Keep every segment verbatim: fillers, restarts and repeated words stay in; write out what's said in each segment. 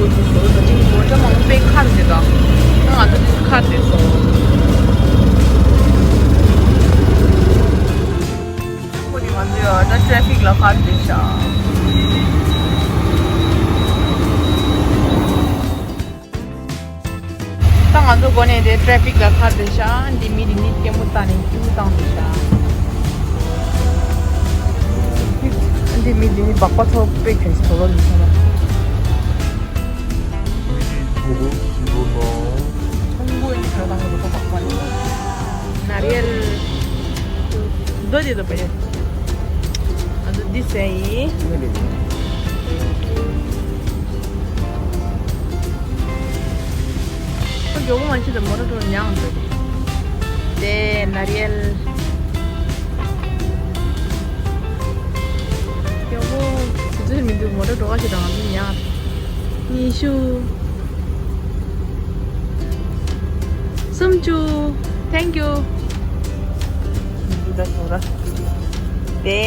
མོ་ཊ་མང་པོ་ཁར་བསྡད་དང་། ང་ཚོ་འདི་ཁར་བསྡད་སོང་། ཁོ་ནི་ང་ཚོ་ད་ཊེ་ཕིག་ལ་ཁར་བསྡད་ཤག་ད་ང་ཚོ་འགོ་ནས་དེ་ཊེ་ཕིག་ལ་ཁར་བསྡད་ཤག་འདི་མི་འདི་ནི་སྐད་མོ་བཏང་ནས་ཀིའུ་བཏང་བསྡད་ཤག་འདི་མི་འདི་ནི་སྦག་སྦག་ཚོ་དཔེ་གྱོན་ཞིག་དོ་ལོ་ལི་ཚོ་ལ། ཁོང་པོ་ཨེ་འདི་ག་དང་ག་དུ་ཁོ་པག་པ་ནི། ནཱ་རི་ཡལ། རྡོ་རྗེ་རྡོ་པ་ཡ། ཨ་ཚོ་འདི་ཟས་ཡིན། ཁོ་མགྱོགས་པོ་མ་ཕྱིན་ད་མོ་ཊ་འགྲོ་ཉག་འགྲོ། དེ་ནཱ་རི་ཡལ། མགྱོགས་པོ་དུས་ཚོད་མི་འདུག་མོ་ཊ་འགྲོ་ག་ཞིག་དང་ང་ཚོ་ཉག་ཉི་ཤུ། སུམ་ཅུ། Thank you། འདི་ད་ཚོ་ར། དེ།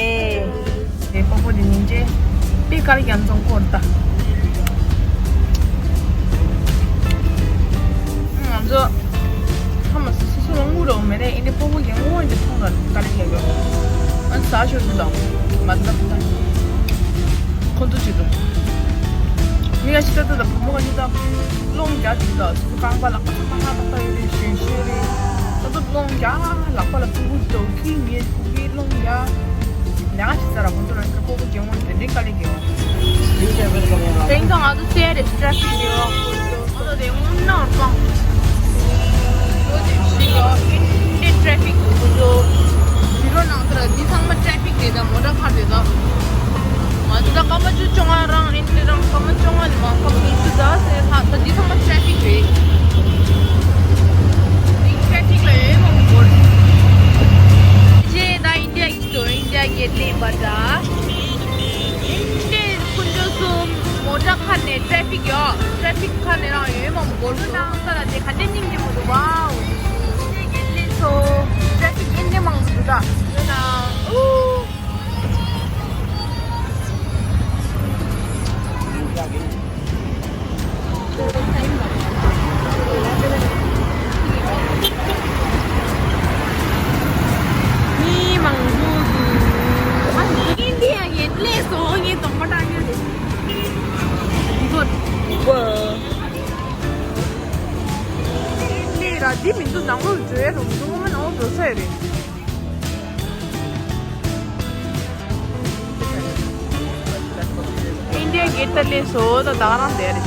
དེ་པོ་པོ་དེ་ཉིན་ཅེ། པི་ཀ་ལི་རྒྱ་མཚོ་འཁོར་ད། ང་ཚོ། ཁ་མ་སོ་སོ་སོ་ལ་དངུལ་རོགས་མེད་རེད། ཨེ་འདི་པོ་པོ་རྒྱ་དངུལ་འདི་ཐོང་ལ་ཀ་ལི་རྒྱ་གོ། ཨ་ཟ་ཤོར་དུ་དང་། མ་ད་ད། ཁོ་ཚོ་ཅི་དང་། མི་ཡ་ཤི་ད་ད་ད་བུ་མོ་ག་ཅི་ད། སློང་རྒྱ་ཅི་ད། རྐང་པ་ལག་པ་ཚང་མ་ཧ་ཏག་ཏག་ཡོད་རེད། ཞོན་ཤོས་རེད། ད་ད་སློང་རྒྱ་ལག་པ་ལ་ཕྲུ་གུ་འདུག་གི་ངས་ཕྲུ་གུའི་སློང་རྒྱ། ལས་ཀ་བྱེད་ས་ར་ཁོང་ཚོ་རང་ཚོ་ཁོ་ཁོ་སྐྱེ་དངོས་དེ་འདྲའི་དཀའ་ལས་རྒྱག་དེང་སང་ང་ཚོ་སེ་རེ་ཊེ་ཕིག་ཡོད། ང་ཚོ་དེ་སྔོན་ནང་སྤང་། ལོ་དེ་བཞི་ཡོད། དེ་ཊེ་ཕིག་ཡོད་ཁོ་ཚོ། བི་ལོ་ནང་ཚོ་ར་འདི་ཚང་མ་ཊེ་ཕིག་རེད་ད། མོ་ཊ་ཁར་རེད་ད། ང་ཚོ་ད་སྐར་མ་བཅུ་བཅོ་ལྔ་རང་ཨེ་འདྲ་རང་སྐར་མ་བཅོ་ལྔ་ནས་མ་སྐར་མ་ཉི་ཤུ་ད་ཟེར་ད་ད་འདི་ཚང་མ་ཊེ་ཕིག་རེད། འདི་ཊེ་ཕིག་ལ་ཡོད་མ་མི་འགོར། རྗེས་ད་ཨིན་ཌི་ཡ་གི་ཏོ་ཨིན་ཌི་ཡ་གེ་ཊི་ལེན་པ་འདྲ། ཨིན་ཌི་ཡ་ཁོ་ཚོ་གསུམ་མོ་ཊ་ཁ་ནས་ཊེ་ཕིག་ཡོད། ཊེ་ཕིག་ཁ་ནས་རང་ཡོད་མ་མི་འགོར་སོང་། ས་ལ་དེ་ག་འདྲ་སྙིང་རྗེ་མོ་འདུག་ཝའོ། ཨིན་ཌི་ཡ་གེ་ཊི་ལེན་སོང་། ཊེ་ཕིག་ཨིན་ན་མང་པོ་འདུག་ད། ཡོད་ན། ཨུ། མི་མང་པོ་འདུག་ཨ་ནི་ཨིན་ཌི་ཡ་གི་ལས་སོ་ངའི་གདོང་པ་བཏང་རྒྱུ་རེད། འདི་གོ། འདི་གོ། ལས་ར་འདི་མི་འདུག་ནང་ལོགས་འགྲོ་ཡ་རུ་མི་འདུག་ཨ་མ་ནང་ལོགས་འགྲོ་ས་ཡ་རེད། ཨིན་ཌི་ཡ་གེ་ཊི་ད་ལས་སོ་ད་ད་ག་རང་བསྡད་རེད།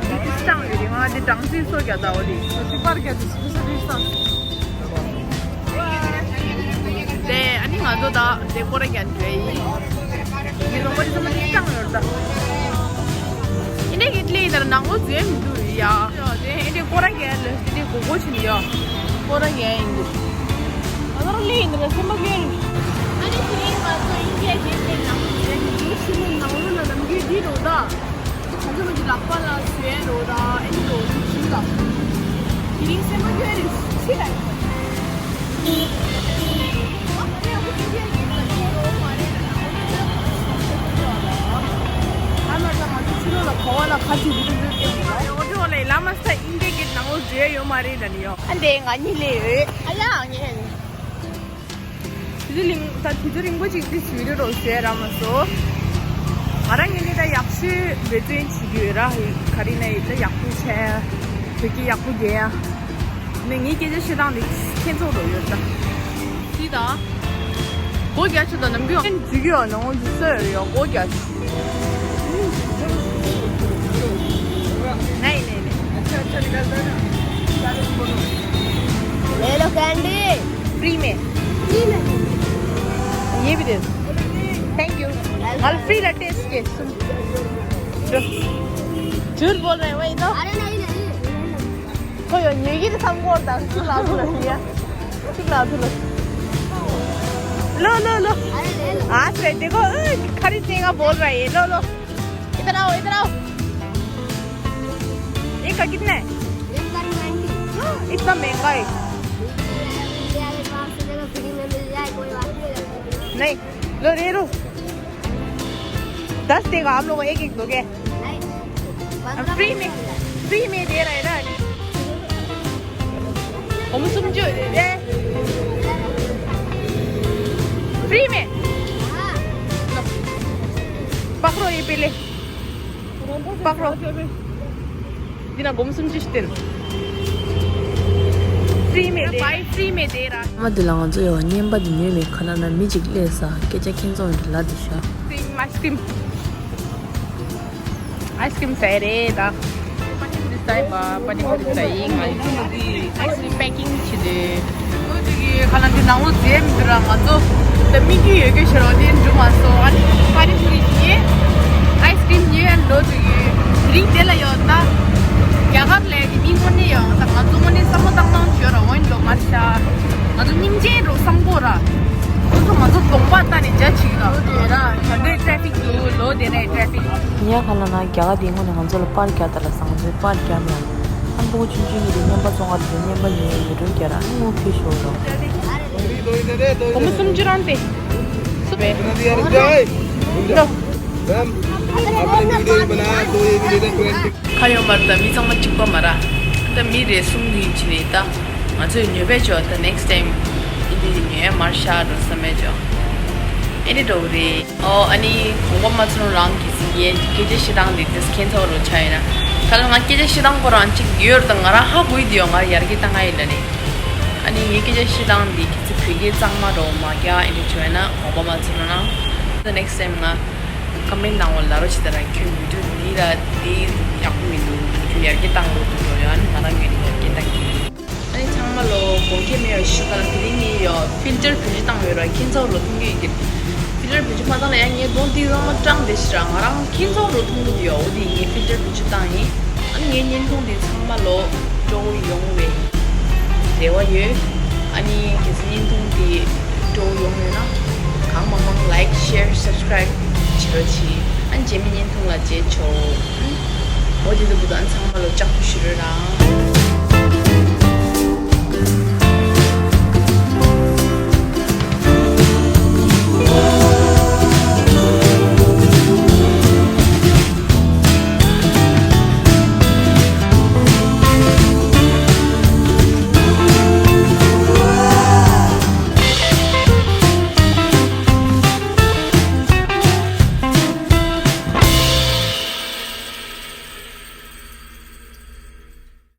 འདི་འདི་སྤྱང་ཡོད་རེད། ང་འདི་སྦྲང་རྩི་སོ་རྒྱག་ད་འོ་དེ་སོ་ཅི་པར་རྒྱག་དེ་སོ་སོ་རེད་སང་། དེ་ཨ་ནི་ང་ཚོ་ད་དེ་སྐོར་ར་རྒྱག་འགྲོ་ཡི། ངའི་ལོ་མ་དེ་ཚང་མ་འདི་སྤྱང་ཡོད་རེད་ད། ཨིན་ཌི་ཡ་གེ་ཊི་ལས་ད་ནང་ལོགས་འཛུལ་མི་འདུག་ཡ། དེ་ཨིན་ཌི་ཡ་སྐོར་ར་རྒྱག་ལ་དེ་དེ་གོ་གོ་ཕྱིན་ཡ། སྐོར་ར་རྒྱག་ཡིན་འདུག་ང་ཚོ་རང་ལས་ཡིན་འདི་ལ་སེམས་པ་སྐྱོ་རེད། ཨ་ནི་དེ་རིང་ང་ཚོ་ཨིན་ཌི་ཡ་གེ་ཊི་ནང་དུ་ཡོད་ནས་འདུག་ཕྱི་ནས་ནང་ལོགས་ལ་ལམ་རྒྱུད་འདི་རུ་ད། ང་ཚོ་མི་ཚོ་ལག་པ་ལ་ཟས་རོ་ད་ཨེ་འདི་རོ་འདི་ཞུ་ད། དེ་རིང་སེམས་པ་སྐྱོ་རེད་ཕྱི་ལ་ཡིན། ཨ་ནི་ཨ་ཁུ་ཨིན་ཌི་ཡ་གེ་ཊི་ལ་འདི་ཡོད་མ་རེད་ད་ནང་ལོགས་ལ་ཨ་མ་ད་ང་ཚོ་ཕྱི་ལོགས་ལ་ག་བ་ལ་ཁ་ཅིག་འདི་འདི་འདི་ཡོད་མ་རེད། ཨོ་ཌི་ཨོ་ལ་ལ་མ་ས་ཨིན་ཌི་ཡ་གེ་ཊི་ནང་ལོགས་འཛུལ་ཡ་ཡོད་མ་རེད་ད་ནི་ཡོ། ཨ་འདས་ང་གཉིས་ལས་ཡོད། ཨ་ཡ་ངས། དུས་ཚོད་རིང་ད་དུས་ཚོད་རིང་པོ་ཅིག་འདི་བཞུགས་རེད་རོགས་ཟེར་ར་མ་སོ། ང་རང་ངས་ནི་ད་ཡག་ཤོས་འབད་བརྩོན་བྱེད་ཀྱི་ཡོད་ར། ག་རེ་ན་ཡིན་ད་ཡག་པོ་བྱས། བོད་སྐད་ཡག་པོ་རྒྱལ་ཡ། ནས་ངའི་སྐད་ཆ་བཤད་སྟངས་འདི་ཁྱེད་ཚོ་ལོ་ཡོད་ད། འདི་ད། སྒོ་རྒྱག་ཆེད་དུ་ནམ་རྒྱུན་འཇུ་གི་ཡོད་ནོ་འཇུ་ས་ཡོད་རེད་ཡོད་སྒོ་རྒྱག་ཆེད། ནའི་ནའི་ནའི། ले लो candy. Free में। फ्री में। ये भी दे दो। Thank you. ང་ལ་ཕི་རི་ལ་ཊེ་སི་ཊི་སྐྱེས་སོང་། झूठ बोल रहे हैं वही तो। अरे नहीं नहीं। ཁོ་ཡོད་ཉེ་གི་རེད་བསམ་གོ་དང་ཚུར་ལ་ཚུར་ལ་ཟེར་ཡ། ཚུར་ལ་ཚུར་ལ། ལོ་ལོ་ལོ། आज रे देखो, अ, खरीद देगा बोल रहा है। लो लो। इधर आओ, इधर आओ। ये का कितना है? ये का ट्वेंटी। इतना महंगा है। इंडिया में पाँच सौ जगह फ्री में मिल जाए, कोई बात नहीं। नहीं, लो ले लो। दस देगा, आप लोग को एक एक दोगे? नहीं। फ्री में, फ्री में दे रहा है ना। हम समझो। फ्री में। पकड़ो ये पहले। पकड़ो। दिना गुमसुम चिश्तिन। फ्री में दे। भाई फ्री में दे रहा। ཨ་མ་འདི་ལ་ང་ཚོ་ཡང་བརྙན་པ་འདི་ཉོས་མེད། ཁ་ན་ན་མི་གཅིག་སླེབས་ས་སྐད་ཆ་ཁྱེད་ཚོ་འདྲི་ལ་འདི་ཤ། ཨའི་སི་ཀྲིམ། ཨའི་སི་ཀྲིམ་ཟ་རེད་ད། པ་ནི་པུ་རི་ཟ་ཡི་པ། པ་ནི་པུ་རི་ཟ་ཡི། ང་ཨའི་སི་ཀྲིམ་པེ་ཀིང་བྱེད་དེ། ཁ་ལ་འདི་ནང་ལོ་རྫས་མི་འདུག་ར། ང་ཚོ་ད་སྨིན་རྒྱུ་ཡོད་རྒྱུ་ཤར་བ་དེ་འགྲུབ་མ་སོང་། ཨ་ནི་པ་ནི་པུ་རི་ཉོས། ཨའི་སི་ཀྲིམ་ཉོས་ཡ་ལོ་དུ་ཡོད། དེ་རིང་དེ་ལ་ཡོད་ད། རྒྱ་གར་ལས་དེ་མི་དངོས་གནས་ཡོད་ད། ང་ཚོ་དངོས་གནས་བསམ་བློ་བཏང་སྟངས་བརྗོད་ར་འོན་ལོ་མར་ཤ། ང་ཚོ་སྙིང་རྗེ་རུ་བསམ་གོ་ར། ཁོ་ཚོ་ང་ཚོ་གདོང་པ་ལྟ་ནས་རྒྱ་ཆིག་ར། ལོ་དེ་ར་ད་འདྲའི་ཊེ་ཕིག་འདུག་ལོ་དེ་རའི་ཊེ་ཕིག་ཉ་ག་ལ་ན་རྒྱ་གར་དེ་དངོས་གནས་ང་ཚོ་ལ་པར་རྒྱག་ད་ལ་སང་ཚོའི་པར་རྒྱག་མེད། ཨ་ཕྲུ་གུ་ཆུང་ཆུང་གཉིས་དེ་བརྙན་པ་བཙོང་ག་དེ་བརྙན་པ་ཉོས་ཡོད་རུང་རྒྱ་ར་ཨ་ངུ་ཁྱུ་ཤོར་རོ། སྒོར་མོ་སུམ་ཅུ་རང་སྟེ། སུ་བས། ཁ་ཡོང་མར་ད་མི་ཚང་མ་གཅིག་པ་མ་ར། ད་མི་རེ་གསུམ་གྱིས་བྱས་ནས་ད་ང་ཚོས་ཉོས་པས་ཆོག་ད་ནེགསི་ཊའིམ་ཨིན་དེ་ཉོས་མར་ཤ་རུ་བསམ་མེད་ཆོག་ཨེ་འདྲ་འགྲོ་གི་རེད། ཨོ་ཨ་ནི་དགོངས་པ་མ་ཚོམ་རང་གི་སི་ངའི་སྐད་ཆ་བཤད་སྟངས་འདི་ཏིས་ཁྱེད་ཚོ་རུ་ཆ་ཡིན་ན། ད་ལ་ང་སྐད་ཆ་བཤད་སྟངས་ཁོ་རང་གཅིག་ཡོད་རེད་ད། ང་རང་ཧ་གོ་ཡི་དེ་ཡོད། ང་ཡར་རྒྱས་བཏང་ང་ཡིན་ལ་ནི། ཨ་ནི་ངའི་སྐད་ཆ་བཤད་སྟངས་འདི་ཁྱེད་ཚོ་བོད་སྐད་གཙང་མ་རོ་མ་རྒྱག་ཨེ་འདྲ་བྱུང་ཡིན་ན་དགོངས་པ་མ་ཚོམ་རང་། ད་ནེགསི་ཊའིམ་ང་ཀོ་མེན་ནང་བ་ལ་རོ་ཆི་ད་ར་ཁྱོད་མི་འདུག་འདི་ལ་འདི་ཡག་པོ་མི་འདུག་ཁྱོད་ཡར་རྒྱས་བཏང་དགོས་འདུག་འགྲོ་ཡོད། ཨ་ནི་ང་རང་ངོས་ནས་ཡར་རྒྱས་བཏང་གི་ཡིན། ཨ་ནི་ཚང་མ་ལོ་དགོངས་འགལ་མེད་པ་ཞུ་ག་ལ། དེ་རིང་ངས་ཡོ་ཕིལ་ཊར་བེད་སྤྱོད་བཏང་ཡོད་ར། ཁྱེད་ཚོ་ལོ་མཐོང་གི་ཡོད་ཀྱི། ཕིལ་ཊར་བེད་སྤྱོད་མ་བཏང་ལ་ཡང་ངས་གདོང་འདི་ཚང་མ་སྐྲངས་བསྡད་ཤི་ར། ང་རང་ཁྱེད་ཚོ་ལོ་མཐོང་གི་འདུག་ཡོ། འོ་དེ་ངས་ཕིལ་ཊར་བེད་སྤྱོད་བཏང་ཡིན། ཨ་ནི་ངའི་བརྙན་ཐུང་འདི་ཚང་མ་ལོ་སྤྲོ་བོ་ཡོང་བའི་རེ་བ་ཡོད། ཨ་ནི་གལ་སྲིད་བརྙན་ཐུང་འདི་སྤྲོ་བོ་ཡོང་ཡོད་ན་གང་མང་མང་ལའིཀ་ཤེར་སབ་སི་ཀ་རའིབ་བྱེད་རོགས་གྱིས། ཨ་ནི་རྗེས་མའི་བརྙན་ཐུང་ལ་མཇལ་ཆོག་འོ་དེ་འདུག་བུ་དང་ཚང་མ་ལོ་ལྕགས་པོ་ཞུ་རོགས་རང་།